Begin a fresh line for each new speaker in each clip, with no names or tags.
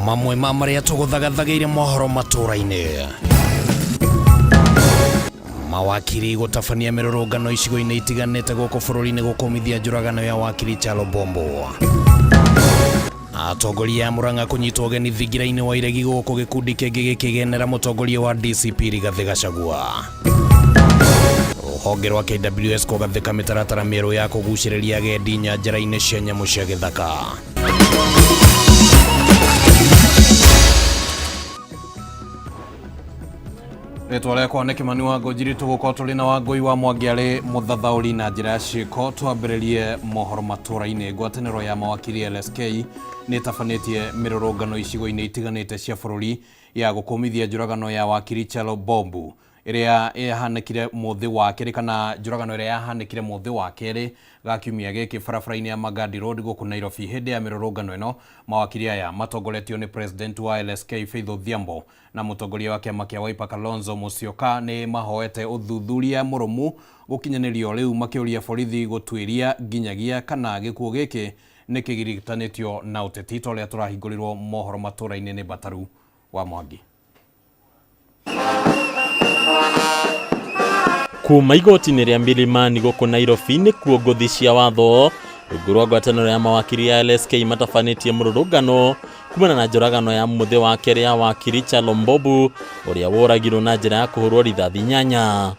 Mamwe ma marĩa tũgũthagathagĩire mohoro matũra-inĩ. Mawakiri gũtabania mĩrũrũngano icigo-inĩ itiganĩte gũkũ bũrũri-inĩ gũkũmithia njũragano ya wakiri Kyalo Mbombo. Atongoria a Murang'a kũnyitwo ũgeni thingira-inĩ wa iregi gũkũ gĩkundi kĩngĩ gĩkĩgenera mũtongoria wa DCP Rigathĩ Gachagua. Rũhonge rwa KWS kũgathĩka mĩtaratara mĩerũ ya kũgucĩrĩria agendi nyanjara-inĩ cia nyamũ cia gĩthaka. Rĩtwa rĩakwa nĩ Kĩmani wa Ngũnjiri, tũgũkorwo tũrĩ na Wangũi wa Mwangi arĩ mũthathaũri na njĩra ya ciĩko. Twambĩrĩrie mohoro matũra-inĩ. Ngwatanĩro ya mawakiri LSK nĩ ĩtabanĩtie mĩrũrũngano icigo-inĩ itiganĩte cia bũrũri ya gũkũmithia njũragano ya wakiri Kyalo Mbombu ĩrĩa yahanĩkire mũthĩ wa kerĩ kana njũragano ĩrĩa yahanĩkire mũthĩ wa kerĩ ga kiumia gĩkĩ barabara-inĩ ya Magadi Road gũkũ Nairobi. Hĩndĩ ya mĩrũrũngano ĩno mawakiri aya matongoretio nĩ president wa LSK Faith Odhiambo na mũtongoria wa kĩama kĩa Wiper Kalonzo Musyoka nĩ mahoete ũthuthuria mũrũmu gũkinyanĩrio rĩu makĩũria borithi gũtuĩria nginyagia kana gĩkuũ gĩkĩ nĩ kĩgiritanĩtio na ũteti ta ũrĩa tũrahingũrĩrwo mohoro matũra-inĩ nĩ Bataru wa Mwangi.
Kuma igoti-inĩ rĩa Milimani gũkũ Nairobi nĩkuo ngũthi cia watho rungu rwa ngwatanĩro ya mawakiri ya LSK matabanĩtie mũrũrũngano kumana na njũragano ya mũthĩ wa kerĩ ya wakiri Kyalo Mbobu ũrĩa woragirwo na njĩra ya kũhũrwo rithathi 8.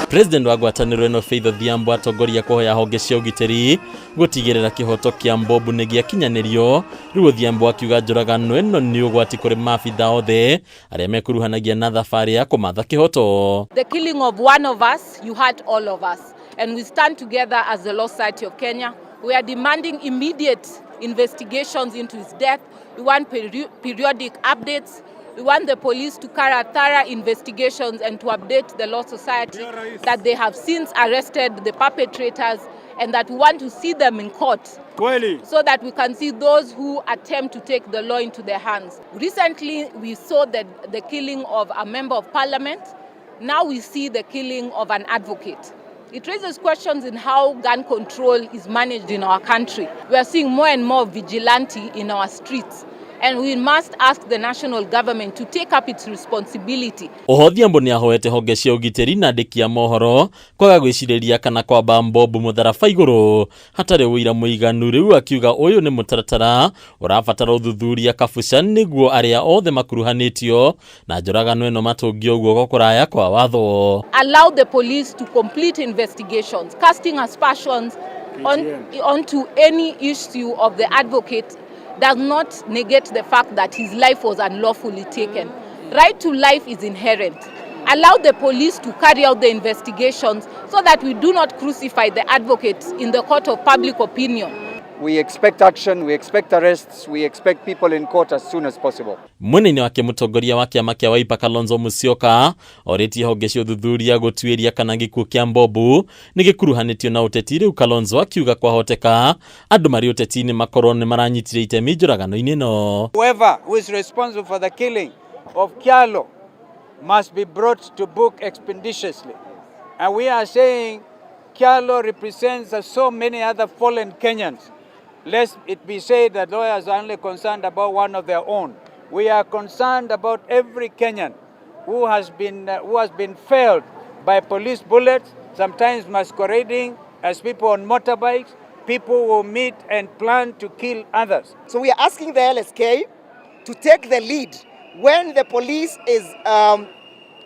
President wa ngwatanĩro ĩno Faith Odhiambo atongoria kũhoya honge cia ũgitĩri gũtigĩrĩra kĩhoto kĩa Mbobu nĩ gĩakinyanĩrio. Rĩu Odhiambo akiuga njũragano ĩno nĩ ũgwati kũrĩ maabitha othe arĩa mekuruhanagia na thabarĩ ya kũmatha kĩhoto.
The killing of one of us, you hurt all of us. And we stand together as the Law Society of Kenya. We are demanding immediate investigations into his death. We want periodic updates. We want the police to carry out thorough investigations and to update the Law Society that they have since arrested the perpetrators and that we want to see them in court.
Kweli.
So that we can see those who attempt to take the law into their hands. Recently, we saw the killing of a member of parliament. Now we see the killing of an advocate. It raises questions in how gun control is managed in our country. We are seeing more and more vigilante in our streets. And we must ask the national government to take up its responsibility.
Oho Odhiambo nĩ ahoete honge cia ũgitĩri na andĩki a mohoro kwaga gwĩcirĩria kana kwamba Mbobu mũtharaba igũrũ hatarĩ ũira mũiganu. Rĩu akiuga ũyũ nĩ mũtaratara ũrabatara ũthuthuria kabuca nĩguo arĩa othe makuruhanĩtio na njũragano ĩno matũngio guoko kũraya kwa watho.
Allow the police to complete investigations, casting aspersions onto any issue of the advocate does not negate the fact that his life was unlawfully taken. Right to life is inherent. Allow the police to carry out the investigations so that we do not crucify the advocates in the court of public opinion.
We expect action, we expect arrests, we expect people in court as soon as possible.
Mwena-inĩ wake mũtongoria wa kĩama kĩa Wiper Kalonzo Musyoka orĩtie honge cia ũthuthuria gũtuĩria kana gĩkuũ kĩa Mbobu nĩ gĩkuruhanĩtio na ũteti. Rĩu Kalonzo akiuga kwahoteka andũ marĩ ũteti-inĩ makorwo nĩ maranyitire itemi njũragano-inĩ ĩno.
Whoever who is responsible for the killing of Kyalo must be brought to book expeditiously. And we are saying Kyalo represents so many other fallen Kenyans. Lest it be said that lawyers are only concerned about one of their own. We are concerned about every Kenyan who has been felled by police bullets, sometimes masquerading as people on motorbikes, people who meet and plan to kill others.
So we are asking the LSK to take the lead when the police is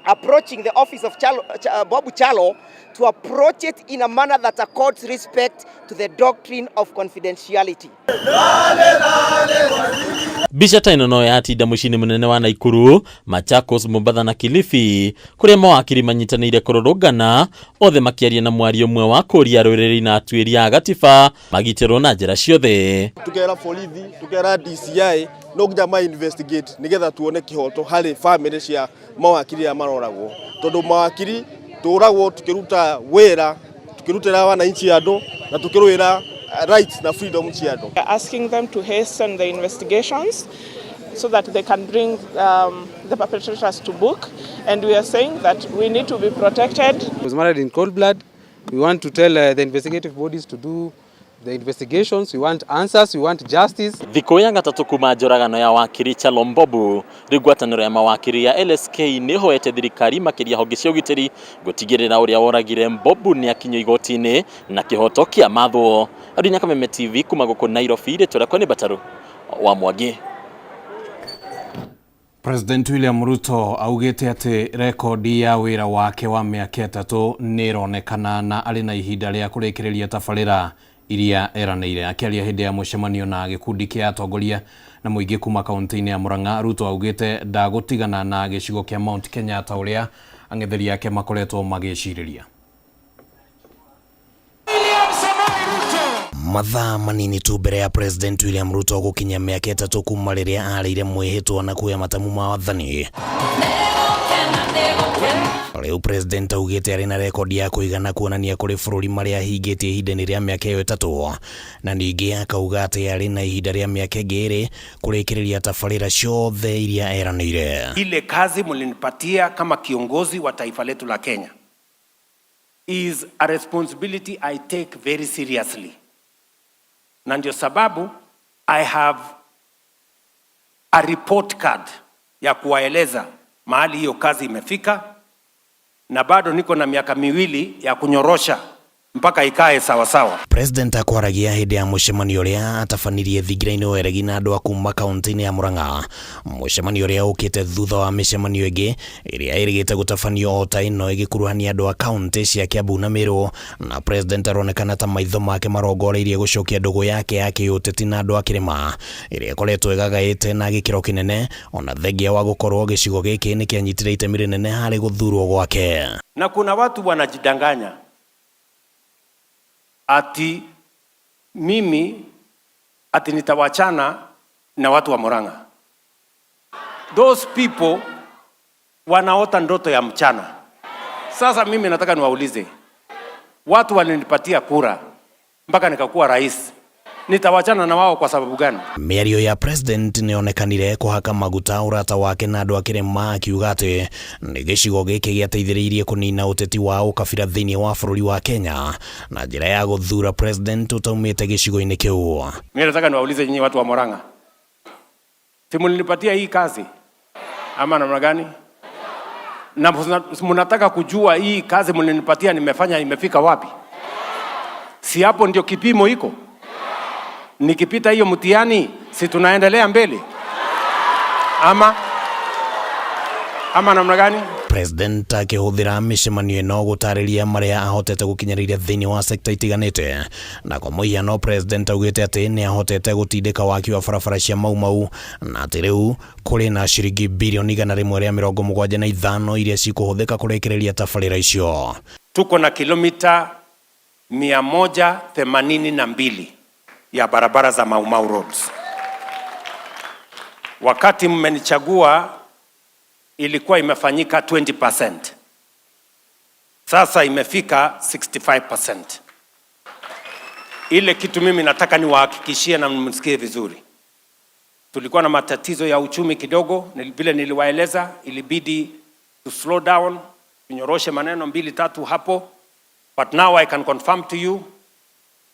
approaching the office of Bobu Kyalo, to approach it in a manner that accords respect to the doctrine of confidentiality.
Mbica ta ĩno no yatinda mũciĩ-inĩ mũnene wa Naikuru, Machakos, Mombatha na Kilifi kũrĩa mawakiri manyitanĩire kũrũrũngana othe makĩaria na mwario ũmwe wa kũria arũĩrĩri na atuĩria a gatiba magitĩrwo na njĩra ciothe.
Tukera borithi, tukera DCI no nginya ma investigate nigetha tuone kihoto harĩ family cia mawakiri aya maroragwo, tondu mawakiri tũragwo tukiruta wĩra, tukirutĩra wananchi andũ na tukĩrũĩra rights na freedom cia andũ.
We are asking them to hasten the investigations so that they can bring the perpetrators to book, and we are saying that we need to be protected.
He was murdered in cold blood. We want to tell the investigative bodies to do the investigations, we want answers, we want justice.
Thikũ ya gatatũ kuma njũragano ya wakiri Kyalo Mbobu, rĩu ngwatanĩro ya mawakiri ya LSK nĩ ĩhoete thirikari makĩria honge cia ũgitĩri gũtigĩrĩra ũrĩa woragire Mbobu nĩ akinyio igoti-inĩ na kĩhoto kĩa mathwo. Arunya Kameme TV kuma gũkũ Nairobi, rĩtwa rĩakwa nĩ Bataru wa Mwangi.
President William Ruto augĩte atĩ rekondi ya wĩra wake wa mĩaka 3 nĩ ĩronekana na arĩ na ihinda rĩa kũrĩkĩrĩria tabarĩra iria eranĩire. Akĩaria hĩndĩ ya mũcemanio na gĩkundi kĩa atongoria na mũingĩ kuma kaunti-inĩ ya Murang'a, Ruto augĩte ndagũtigana na gĩcigo kĩa Mount Kenya ta ũrĩa ang'etheri ake makoretwo magĩcirĩria.
Mathaa manini tu mbere ya President William Ruto gũkinyia mĩaka 3 kuma rĩrĩa arĩire mwĩhĩtwa na kuoya matamu ma wathani. Rĩu President augĩte arĩ na rekondi ya kũigana kuonania kũrĩ bũrũri marĩa ahingĩtie ihinda-inĩ rĩa mĩaka ĩyo 3, na ningĩ akauga atĩ arĩ na ihinda rĩa mĩaka ĩngĩ 2 kũrĩkĩrĩria tabarĩra ciothe iria eranĩire.
Ile kazi mlinipatia kama kiongozi wa taifa letu la Kenya is a responsibility I take very seriously. Na ndio sababu I have a report card ya kuwaeleza mahali hiyo kazi imefika, na bado niko na miaka 2 ya kunyorosha mpaka ikae sawa sawa.
President akwaragia hĩndĩ ya mũcemanio ũrĩa atabanirie thingira-inĩ wa Eregi na andũ a kuma kaunti-inĩ ya Murang'a, mũcemanio ũrĩa ũkĩte thutha wa mĩcemanio ĩngĩ ĩrĩa ĩrĩgĩte gũtabanio o ta ĩno ĩgĩkuruhania andũ a kaunti cia Kiambu na Meru, na President aronekana ta maitho make marongoreirie gũcokia ndũgũ yake ya kĩũteti na andũ a kĩrĩma ĩrĩa ĩkoretwo ĩgagaĩte na gĩkĩro kĩnene, ona thengia wa gũkorwo gĩcigo gĩkĩ nĩkĩanyitire itemi rĩnene harĩ gũthurwo gwake.
Na kuna watu wanajidanganya ati mimi ati nitawachana na watu wa Murang'a. Those people wanaota ndoto ya mchana. Sasa mimi nataka niwaulize, watu walinipatia kura mpaka nikakuwa rais, nitawachana na wao kwa sababu gani?
Mĩario ya President nĩonekanire kũhaka maguta ũrata wake na andũ a kĩrĩma, akiuga atĩ nĩ gĩcigo gĩkĩ gĩateithĩrĩirie kũnina ũteti wa ũkabira thĩinĩ wa bũrũri wa Kenya na njĩra ya gũthura President ũtaumĩte gĩcigo-inĩ kĩu.
Mimi nataka niwaulize nyinyi watu wa Murang'a, si mlinipatia hii kazi ama namna gani? Na mnataka kujua hii kazi mlinipatia nimefanya imefika wapi? Si hapo ndio kipimo iko? Nikipita hiyo mtihani, si tunaendelea mbele? Ama namna gani?
President akĩhũthĩra mĩcemanio ĩno gũtarĩria marĩa ahotete gũkinyanĩria thĩinĩ wa sekta itiganĩte, na kwa mũhiano President augĩte atĩ nĩ ahotete gũtindĩka waki wa barabara cia Mau Mau, na atĩ rĩu kũrĩ na ciringi bilioni 175 iria cikũhũthĩka kũrĩkĩrĩria tabarĩra icio.
Tuko na kilomita 182 ya barabara za Mau Mau roads. Wakati mmenichagua ilikuwa imefanyika 20%. Sasa imefika 65%. Ile kitu mimi nataka niwahakikishie na msikie vizuri. Tulikuwa na matatizo ya uchumi kidogo, vile niliwaeleza, ilibidi to slow down, tunyoroshe maneno 2-3 hapo. But now I can confirm to you,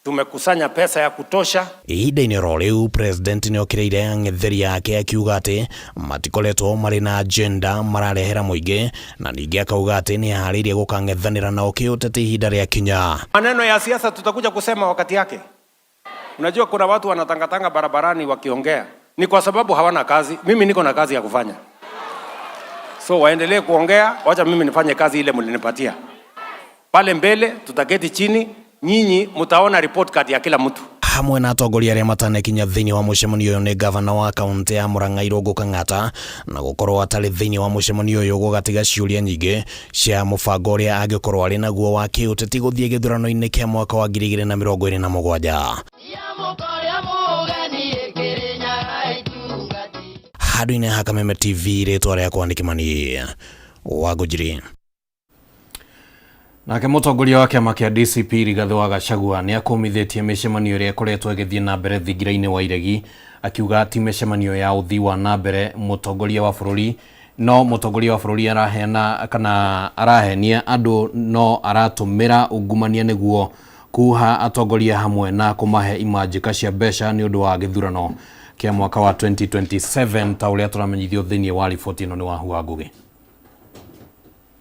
tumekusanya pesa ya kutosha.
Ihinda-inĩ oro rĩu President nĩokĩrĩire ang'etheri ake akiuga atĩ matikoretwo marĩ na agenda mararehera mũingĩ, na ningĩ akauga atĩ nĩaharĩirie gũkang'ethanĩra nao kĩũteti ihinda rĩa kinya.
Maneno ya siasa tutakuja kusema wakati yake. Unajua kuna watu wanatangatanga barabarani wakiongea, ni kwa sababu hawana kazi. Mimi niko na kazi ya kufanya, so waendelee kuongea, wacha mimi nifanye kazi ile mlinipatia. Pale mbele tutaketi chini, nyinyi mtaona report card ya kila mtu.
Hamwe na atongoria arĩa matanekinya thĩinĩ wa mũcemanio ũyũ nĩ gavana wa kaunti ya Murang'a Irũngũ Kang'ata, na gũkorwo atarĩ thĩinĩ wa mũcemanio ũyũ gũgatiga ciũria nyingĩ cia mũbango ũrĩa angĩkorwo arĩ naguo wa kĩũteti gũthiĩ gĩthurano-inĩ kĩa mwaka wa 2027. Handũ-inĩ ha Kameme TV, rĩtwa rĩakwa nĩ Kĩmani wa Ngũnjiri.
Nake mũtongoria wa kĩama kĩa DCP Rigathĩ wa Gachagua nĩ akũmithĩtie mĩcemanio ĩrĩa ĩkoretwo ĩgĩthiĩ na mbere thingira-inĩ wa Iregi, akiuga ti mĩcemanio ya ũthii wa na mbere mũtongoria wa bũrũri, no mũtongoria wa bũrũri araheana kana arahenia andũ, no aratũmĩra ungumania nĩguo Kuha atongoria hamwe na kũmahe imanjĩka cia mbeca nĩ ũndũ wa gĩthurano kĩa mwaka wa 2027 ta ũrĩa tũramenyithio thĩinĩ wa riboti ĩno nĩ Wahu wa Ngũgĩ.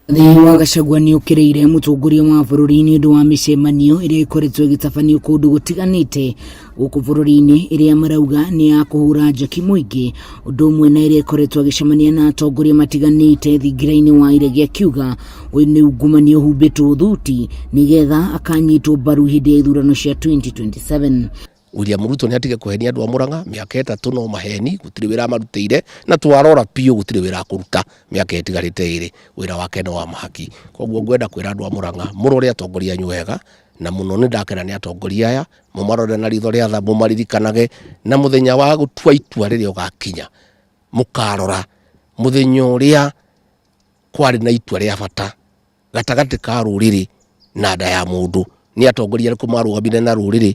Rigathi wa Gachagua nĩ ũkĩrĩire mũtongoria wa bũrũri nĩ ũndũ wa mĩcemanio ĩrĩa ĩkoretwo ĩgĩtabanio kũndũ gũtiganĩte gũkũ bũrũri-inĩ ĩrĩa marauga nĩ ya kũhũra njeki mũingĩ, ũndũ ũmwe na ĩrĩa ĩkoretwo agĩcemania na atongoria matiganĩte thingira-inĩ wa iregi akiuga ũyũ nĩ ungumania ũhumbĩtwo thuti nĩgetha akanyitwo mbaru hĩndĩ ya ithurano cia 2027.
William Ruto nĩ atige kũhenia andũ a Murang'a mĩaka ĩtatũ no maheni gũtirĩ wĩra amarutĩire na twarora biũ gũtirĩ wĩra akũruta mĩaka ĩtigarĩte ĩrĩ wĩra wake nĩ wa mahaki. Koguo ngwenda kwĩra andũ a Murang'a mũrore atongoria anyu wega na mũno nĩ ndakena nĩ atongoria aya mũmarore na ritho rĩa tha mũmaririkanage na mũthenya wa gũtua itua rĩrĩa ũgakinya mũkarora mũthenya ũrĩa kwarĩ na itua rĩa bata gatagatĩ ka rũrĩrĩ na nda ya mũndũ. Nĩ atongoria arĩkũ marũgamire na rũrĩrĩ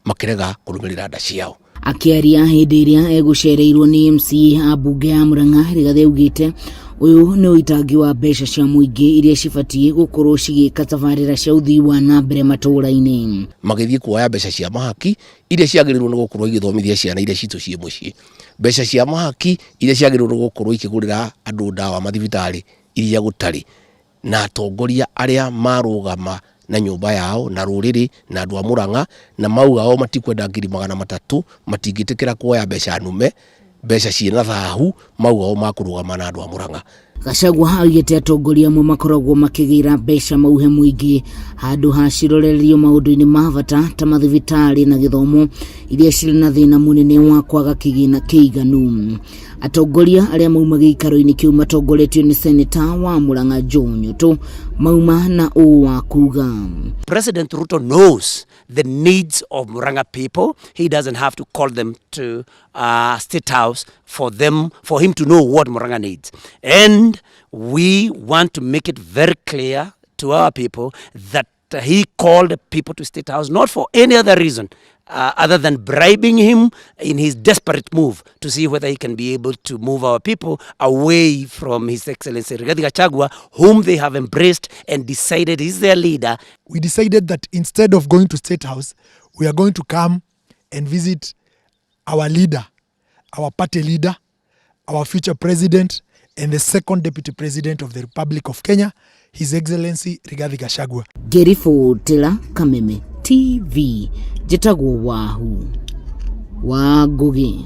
makĩrega kũrũmĩrĩra nda ciao?
Akĩaria hĩndĩ ĩrĩa egũcereirwo nĩ MCA a mbunge ya Murang'a, Rigathi augĩte ũyũ nĩ ũitangi wa mbeca cia mũingĩ iria cibatiĩ gũkorwo cigĩka tabarĩra cia ũthii wa na mbere matũũra-inĩ.
Magĩthiĩ kuoya mbeca cia mahaki iria ciagĩrĩirwo nĩ gũkorwo igĩthomithia ciana iria citũ ciĩ mũciĩ, mbeca cia mahaki iria ciagĩrĩirwo nĩ gũkorwo ikĩgũrĩra andũ ndawa mathibitarĩ iria gũtarĩ, na atongoria arĩa marũgama na nyũmba yao na rũrĩrĩ na andũ a Murang'a na mauga o matikwenda 300,000, matingĩtĩkĩra kuoya mbeca nume, mbeca ciĩna thahu, mauga o makũrũgama na andũ a Murang'a.
Gachagua augĩte atongoria amwe makoragwo makĩgĩra mbeca mauhe mũingĩ handũ ha cirorerio maũndũ-inĩ ma bata ta mathibitarĩ na gĩthomo iria cirĩ na thĩna mũnene wa kwaga kĩgĩna kĩiganu. Atongoria arĩa mauma gĩikaro-inĩ kĩu matongoretio nĩ seneta wa Murang'a Joe Nyutu mauma na ũũ wa kuga.
President Ruto knows the needs of Murang'a people. He doesn't have to call them to State House for him to know what Murang'a needs. And we want to make it very clear to our people that he called people to State House not for any other reason other than bribing him in his desperate move to see whether he can be able to move our people away from His Excellency Rigathi Gachagua, whom they have embraced and decided is their leader.
We decided that instead of going to State House, we are going to come and visit our leader, our party leader, our future president, and the second deputy president of the Republic of Kenya, His Excellency Rigathi Gachagua.
Ngĩribotera Kameme TV, njĩtagwo Wahu wa Ngũgĩ.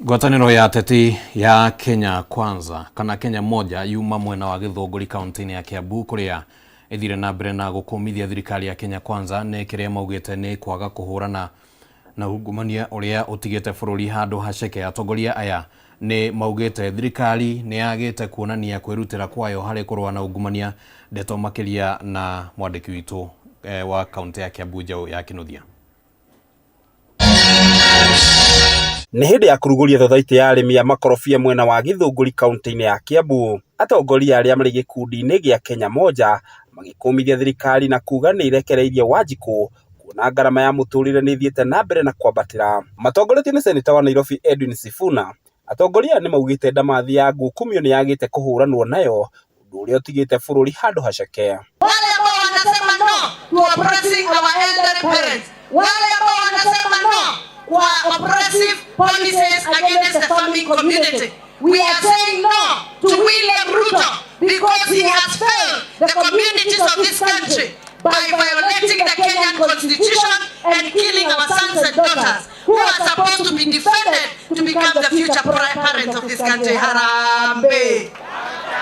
Ngwatanĩro ya ateti ya Kenya Kwanza kana Kenya Moja yuma mwena wa Gĩthũngũri kaunti-inĩ ya Kiambu kũrĩa ĩthire na mbere na gũkũmithia thirikari ya Kenya Kwanza nĩ kĩrĩa maugĩte nĩ kwaga kũhũrana na ungumania ũrĩa ũtigĩte bũrũri handũ haceke. Atongoria aya nĩ maugĩte thirikari nĩ yagĩte kuonania kwĩrutĩra kwayo harĩ kũrũa na ungumania. Ndeto makĩria na mwandĩki witũ wa kaunti ya Kiambu Njaũ ya Kĩnuthia.
Nĩ hĩndĩ ya kũrugũria thothaitĩ ya arĩmi a makorobia mwena wa Gĩthũngũri kaunti-inĩ ya Kiambu. Atongoria arĩa marĩ gĩkundi-inĩ gĩa Kenya Moja magĩkũmithia thirikari na kuga nĩ ĩrekereirie Wanjikũ kuona ngarama ya mũtũrĩre nĩ ĩthiĩte na mbere na kwambatĩra. Matongoretio nĩ seneta wa Nairobi Edwin Sifuna, atongoria aya nĩ maugĩte ndamathi ya ngukumio nĩ yagĩte kũhũranwo nayo, ũndũ ũrĩa ũtigĩte bũrũri handũ haceke.
Wale ambao wanasema no to oppressing our elderly parents, wale ambao wanasema no kwa oppressive policies against the farming community. We are saying no to William Ruto because he has failed the communities of this country by violating the Kenyan constitution and killing our sons and daughters who are supposed to be defended to become the future parents of this country. Harambee!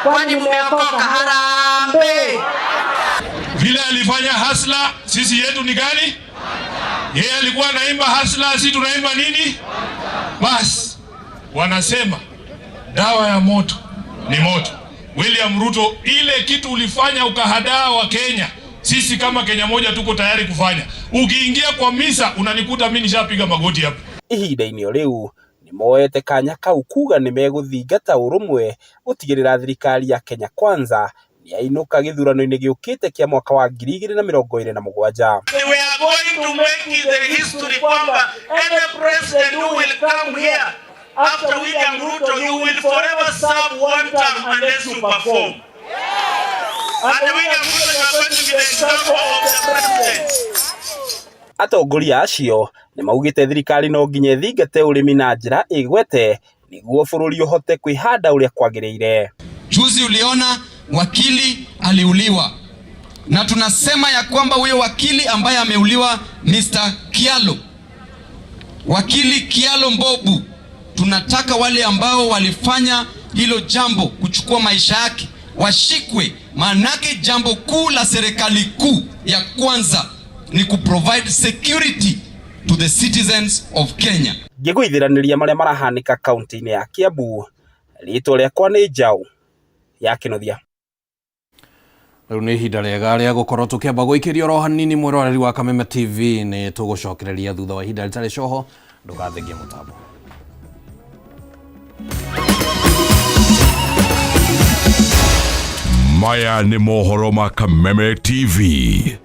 Kwani mumeokoka? Harambee!
Vile alifanya hasla, sisi yetu ni gani? Yeye alikuwa anaimba hasla, sisi tunaimba nini? Bas, wanasema dawa ya moto ni moto. William Ruto, ile kitu ulifanya ukahadaa wa Kenya, sisi kama Kenya Moja tuko tayari kufanya. Ukiingia kwa misa unanikuta mimi nishapiga magoti hapo.
Ihinda-inĩ o rĩu nĩ moete kanya kau kuga nĩ megũthingata ũrũmwe gũtigĩrĩra thirikari ya Kenya Kwanza nĩ yainũka gĩthurano-inĩ gĩũkĩte kĩa mwaka wa 2027.
We are going to make it the history kwamba any president who will come here after William Ruto, you will forever serve one term unless you perform.
And William Ruto, you are going to be the example of the president.
Atongoria acio nĩ maugĩte thirikari no nginya ĩthingate ũrĩmi na njĩra ĩgwete nĩguo bũrũri ũhote kwĩhanda ũrĩa kwagĩrĩire.
Juzi uliona wakili aliuliwa, na tunasema ya kwamba huyo wakili ambaye ameuliwa Mr. Kialo, wakili Kialo Mbobu, tunataka wale ambao walifanya hilo jambo kuchukua maisha yake washikwe, maanake jambo kuu la serikali kuu ya kwanza ni kuprovide security to the citizens of Kenya.
Ngĩgũithiranĩria marĩa marahanĩka kaunti-inĩ ya Kiambu, rĩtwa rĩakwa nĩ Njaũ ya Kĩnuthia.
Rĩu nĩ ihinda rĩega rĩa gũkorwo tũkĩamba gũikĩria oro hanini mwĩroreri wa Kameme TV nĩ tũgũcokereria thutha wa ihinda rĩtarĩ coho ndũgathengie mũtambo.
Maya nĩ mohoro ma Kameme TV.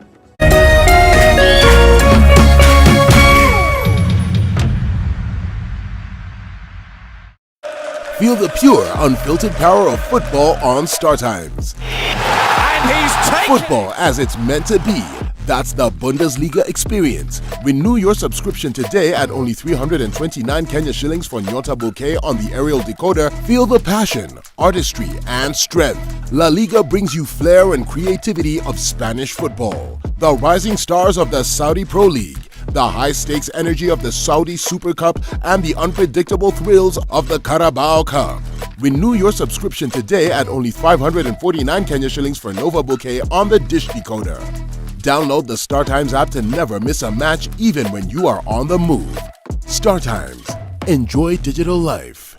Feel the pure, unfiltered power of football on Star Times.
And he's taken
Football as it's meant to be. That's the Bundesliga experience. Renew your subscription today at only 329 Kenya shillings for Nyota Bouquet on the aerial decoder. Feel the passion, artistry, and strength. La Liga brings you flair and creativity of Spanish football. The rising stars of the Saudi Pro League, the high stakes energy of the Saudi Super Cup, and the unpredictable thrills of the Carabao Cup. Renew your subscription today at only 549 Kenya shillings for Nova Bouquet on the Dish Decoder. Download the Star Times app to never miss a match, even when you are on the move. Star Times. Enjoy digital life.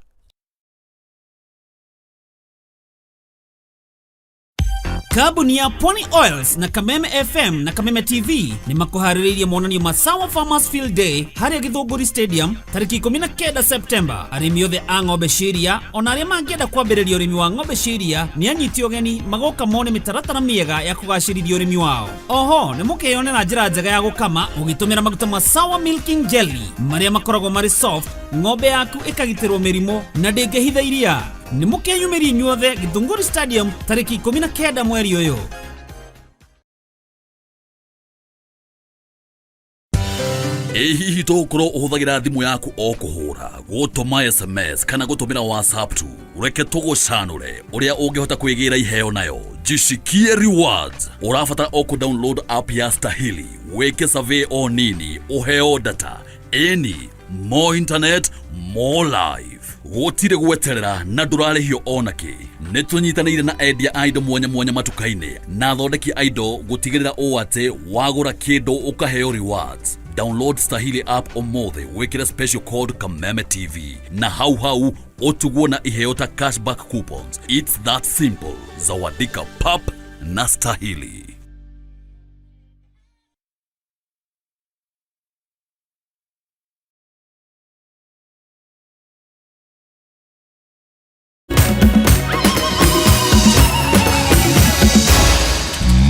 Kambuni ya Pony Oils na Kameme FM na Kameme TV nĩ makũharĩrĩirie monanio ma Sawa Farmers Field Day harĩa Gĩthũngũri Stadium tarĩki 19 Septemba. Arĩmi othe a ng'ombe cia iria ona arĩa mangĩenda kwambĩrĩria ũrĩmi wa ng'ombe cia iria nĩ anyiti ũgeni magoka mone mĩtaratara mĩega ya kũgacĩrithia ũrĩmi wao. Oho nĩ mũkeyonera njĩra njega ya gũkama ũgĩtũmĩra maguta ma Sawa Milking Jelly marĩa makoragwo marĩ soft, ng'ombe yaku ĩkagitĩrwo mĩrimũ na ndĩngĩhitha iria. Nĩ mũkeyumĩria inyuothe Gĩthũngũri Stadium tarĩki 19 mweri ũyũ.
Ĩ hihi tũgũkorwo ũhũthagĩra thimũ yaku o kũhũra gũtũma SMS kana gũtũmĩra WhatsApp tu reke tũgũcanũre ũrĩa ũngĩhota kwĩgĩra iheo nayo jishikie rewards ũrabatara o kũ-download app ya Stahili wĩke survey o nini ũheo data ĩni more internet more life gũtirĩ gweterera na ndũrarĩhio onakĩ nĩ tũnyitanĩire na endia a indo mwanya mwanya matuka-inĩ na athondeki a indo gũtigĩrĩra ũũ atĩ wagũra kĩndũ ũkaheo rewards download Stahili app ũmũthĩ wĩkĩre special code Kameme TV na hau hau ũtugwo na iheo ta cashback coupons. It's that simple. Zawadika pap na Stahili.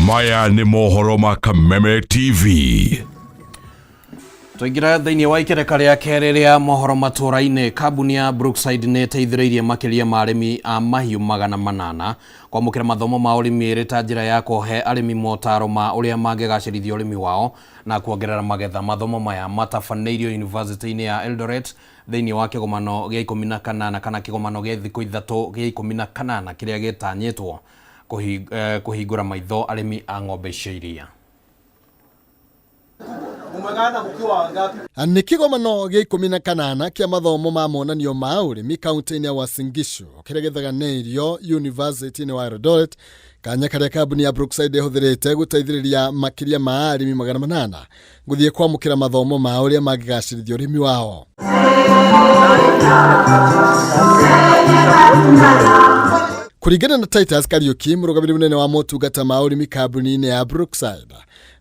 Maya nĩ mohoro ma Kameme TV.
Twaingĩra thĩinĩ wa ikereka rĩa kerĩ rĩa mohoro matũra-inĩ kambuni ya Brookside nĩ ĩteithĩrĩirie makĩria ma arĩmi a mahiũ 800 kwamũkĩra mathomo ma ũrĩmi ĩrĩ ta njĩra ya kũhe arĩmi motaro ma ũrĩa mangĩgacĩrithia ũrĩmi wao na kuongerera magetha. Mathomo maya matabanĩirio yunivasĩtĩ-inĩ ya Eldoret thĩinĩ wa kĩgomano gĩa 18 kana kĩgomano gĩa thikũ 3 gĩa 18 kĩrĩa gĩtanyĩtwo kũhingũra maitho arĩmi a ng'ombe cia iria.
Nĩ kĩgomano gĩa 18 kĩa mathomo ma monanio ma ũrĩmi kaunti-inĩ ya Uasin Gishu kĩrĩa gĩthaganĩirio yunivasĩtĩ-inĩ wa Eldoret kanya karĩa kambuni ya Brookside ĩhũthĩrĩte gũteithĩrĩria makĩria ma arĩmi 800 gũthiĩ kwamũkĩra mathomo ma ũrĩa mangĩgacĩrithia ũrĩmi wao. Kũringana na Titus Kariuki, mũrũgamĩrĩri mũnene wa motungata ma ũrĩmi kambuni-inĩ ya Brookside,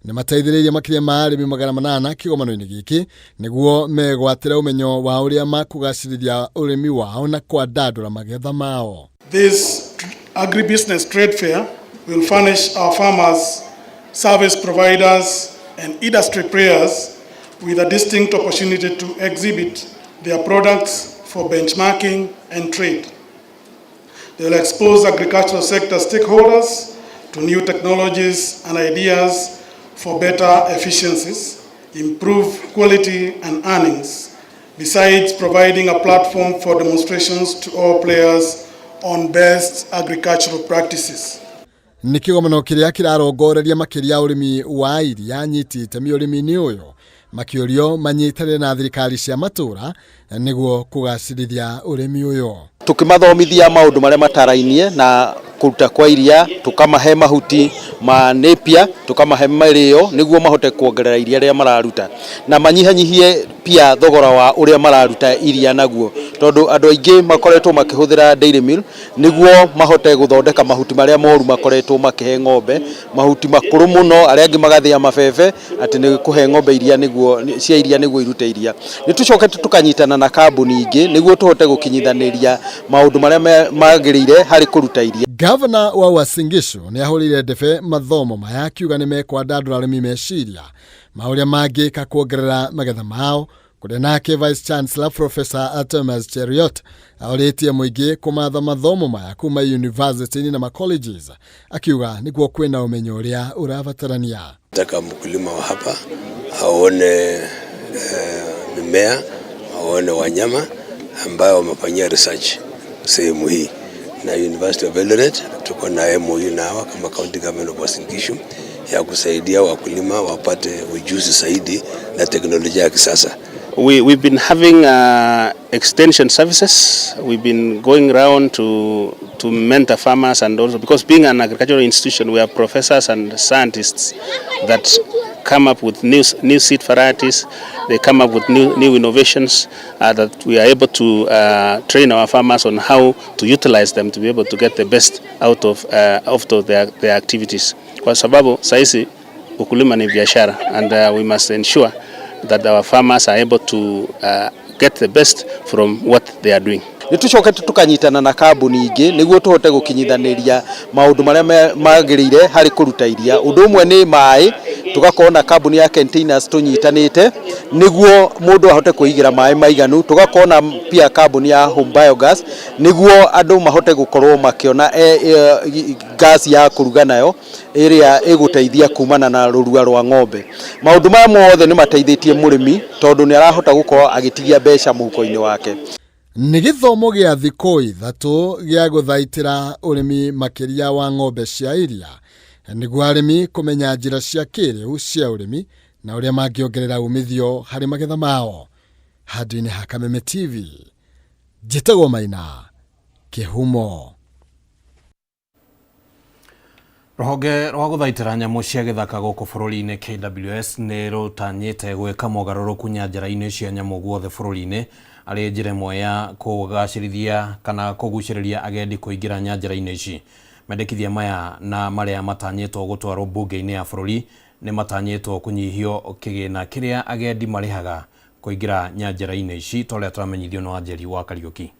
nĩ mateithĩrĩirie makĩria ma arĩmi 800 kĩgomano-inĩ gĩkĩ nĩguo megwatĩre ũmenyo wa ũrĩa makũgacĩrithia ũrĩmi wao na kwandandũra magetha mao.
This agribusiness trade fair will furnish our farmers, service providers, and industry players with a distinct opportunity to exhibit their products for benchmarking and trade. They will expose agricultural sector stakeholders to new technologies and ideas for better efficiencies, improve quality and earnings, besides providing a platform for demonstrations to all players on best agricultural practices.
Nĩ kĩgomano kĩrĩa kĩrarongoreria makĩria ũrĩmi wa iria anyiti itemi ũrĩmi-inĩ ũyũ makĩũrio manyitanĩre na thirikari cia matũra nĩguo kũgacĩrithia ũrĩmi ũyũ.
Tukimathomithia maundu maria matarainie na kuruta kwa iria, tukamahe mahuti ma napier, tukamahe marĩo niguo mahote kuongerera iria rĩrĩa mararuta na manyihanyihie pia thogora wa uria mararuta iria naguo, tondu andu aingi makoretwo makihuthira dairy mill niguo mahote guthondeka mahuti maria moru makoretwo makihe ng'ombe mahuti makuru muno, aria angi magathia mabebe ati ni kuhe ng'ombe iria niguo cia iria niguo irute iria. Ni tucokete tukanyitana na kambuni ingi niguo tuhote gukinyithaniria maundu maria magirire hari kuruta iria.
Gavana wa Uasin Gishu nĩ ahũrĩire ndebe mathomo maya akiuga nĩ mekwandandũra arĩmi meciria ma ũrĩa mangĩka kuongerera magetha mao, kũrĩa nake Vice Chancellor Professor Thomas Cheruiyot aũrĩtie mũingĩ kũmatha mathomo maya kuma university na ma-colleges, akiuga nĩguo kwĩna ũmenyo ũrĩa ũrabatarania.
Nataka mkulima wa hapa aone mimea, aone wanyama ambayo wamefanyia research sehemu hii. Na University of Eldoret tuko na MOU na hawa kama County Government of Uasin Gishu ya kusaidia wakulima wapate ujuzi zaidi na teknolojia ya kisasa.
We've been having extension services. We've been going round to mentor farmers, and also because being an agricultural institution, we have professors and scientists that come up with new seed varieties. They come up with new innovations that we are able to train our farmers on how to utilize them to be able to get the best out of their activities. Kwa sababu saisi ukulima ni biashara, and we must ensure that our farmers are able to get the best from what they are doing.
Nĩ tucokete tukanyitana na kambuni ingĩ nĩguo tũhote gũkinyithanĩria maũndũ marĩa magĩrĩire harĩ kũruta iria. Ũndũ ũmwe nĩ maĩ, tugakorwo na kambuni ya containers tũnyitanĩte nĩguo mũndũ ahote kwĩigĩra maĩ maiganu. Tugakorwo na pia kambuni ya home biogas nĩguo andũ mahote gũkorwo makĩona gas ya kũruga nayo ĩrĩa ĩgũteithia kumana na rũrua rwa ng'ombe. Maũndũ maya mothe nĩ mateithĩtie mũrĩmi tondũ nĩ arahota gũkorwo agĩtigia mbeca mũhuko-inĩ wake.
Nĩ gĩthomo gĩa thikũ ithatũ gĩa gũthaitĩra ũrĩmi makĩria wa ng'ombe cia iria nĩguo arĩmi kũmenya njĩra cia kĩrĩu cia ũrĩmi na ũrĩa mangĩongerera umithio harĩ magetha mao. Handũ-inĩ ha Kameme TV, njĩtagwo Maina Kĩhumo.
Rũhonge rwa gũthaitĩra nyamũ cia gĩthaka gũkũ bũrũri-inĩ KWS nĩ rũtanyĩte gwĩka mogarũrũku nyanjara-inĩ cia nyamũ guothe bũrũri-inĩ arĩ njĩra ĩmwe ya kũgacĩrithia kana kũgucĩrĩria agendi kũingĩra nyanjara-inĩ ici. Mendekithia maya na marĩa matanyĩtwo gũtwarwo mbunge-inĩ ya bũrũri nĩ matanyĩtwo kũnyihio kĩgĩna kĩrĩa agendi marĩhaga kũingĩra nyanjara-inĩ ici ta ũrĩa tũramenyithio nĩ Wanjeri wa Kariũki.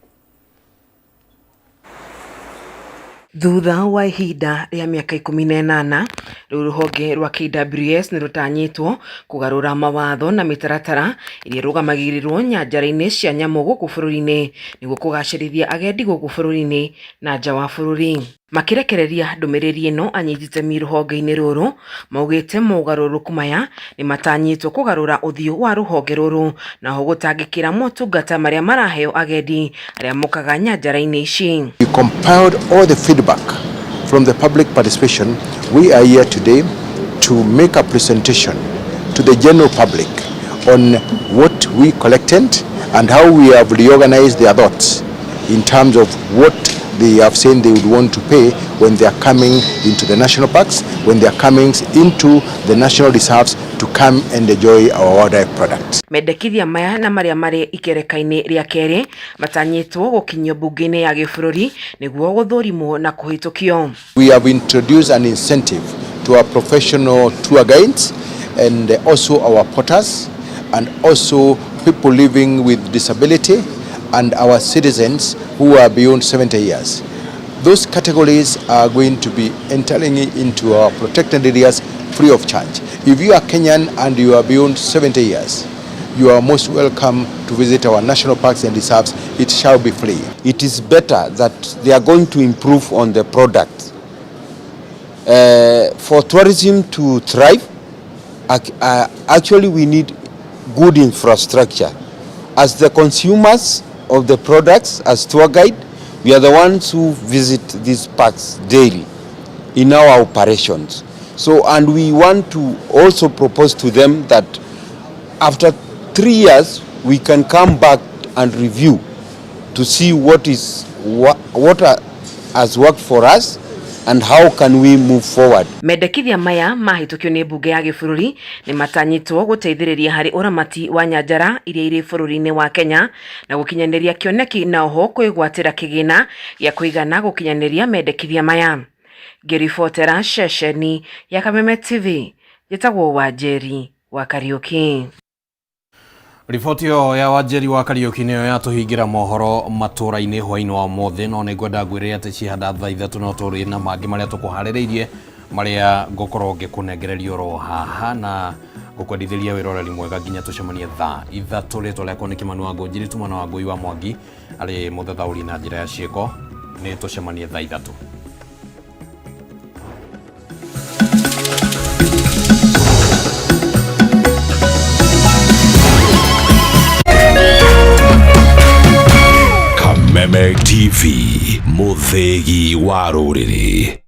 Thutha wa ihinda rĩa mĩaka 18 rĩu rũhonge rwa KWS nĩ rũtanyĩtwo kũgarũra mawatho na mĩtaratara ĩrĩa ĩrũgamagĩrĩrwo nyanjara-inĩ cia nyamũ gũkũ bũrũri-inĩ nĩguo kũgacĩrithia agendi gũkũ bũrũri-inĩ na nja wa bũrũri. Makirekereria ndũmĩrĩri ĩno anyiti itemi rũhonge-inĩ rũrũ maugĩte mogarũrũku maya nĩ matanyĩtwo kũgarũra ũthiũ wa rũhonge rũrũ na ho gũtangĩkĩra motungata marĩa maraheo agendi arĩa mokaga nyanjara-inĩ ici.
We compiled all the feedback from the public participation. We are here today to make a presentation to the general public on what we collected and how we have reorganized their thoughts in terms of what they have said they would want to pay when they are coming into the national parks, when they are coming into the national reserves to come and enjoy our wildlife products.
Mendekithia maya na marĩa marĩ ikereka-inĩ rĩa kerĩ matanyĩtwo gũkinyio mbunge-inĩ ya gĩbũrũri nĩguo gũthũrimwo na kũhĩtũkio.
We have introduced an incentive to our professional tour guides and also our porters and also people living with disability and our citizens who are beyond 70 years. Those categories are going to be entering into our protected areas free of charge. If you are Kenyan and you are beyond 70 years, you are most welcome to visit our national parks and reserves. It shall be free.
It is better that they are going to improve on the product.
For tourism to thrive, actually we need good infrastructure. As the consumers of the products, as tour guide, we are the ones who visit these parks daily in our operations. So, and we want to also propose to them that after 3 years, we can come back and review to see what is what has worked for us and how can we move forward.
Mendekithia maya mahĩtũkio nĩ mbunge ya gĩbũrũri nĩ matanyĩtwo gũteithĩrĩria harĩ ũramati wa nyanjara iria irĩ bũrũri-inĩ wa Kenya na gũkinyanĩria kĩoneki na oho kwĩgwatĩra kĩgĩna gĩa kũigana gũkinyanĩria mendekithia maya. Ngĩribotera ceceni ya Kameme TV, njĩtagwo Wanjeri wa Kariũki.
Riboti ĩyo ya Wanjeri wa Kariũki nĩyo yatũhingĩra mohoro matũra-inĩ hwaĩ-inĩ wa ũmũthĩ, no nĩngwenda ngwĩre atĩ cihanda thaa 3 no tũrĩ na mangĩ marĩa tũkũharĩrĩirie marĩa ngũkorwo ngĩkũnengereria oro haha na ngũkwendithĩria wĩroreri mwega nginya tũcemanie thaa 3. Rĩtwa rĩakwa nĩ Kĩmani wa Ngũnjiri, Tumana wa Ngũi wa Mwangi arĩ mũthathaũri na njĩra ya ciĩko. Nĩ tũcemanie thaa 3.
Kameme TV, mũthĩgi wa rũrĩrĩ.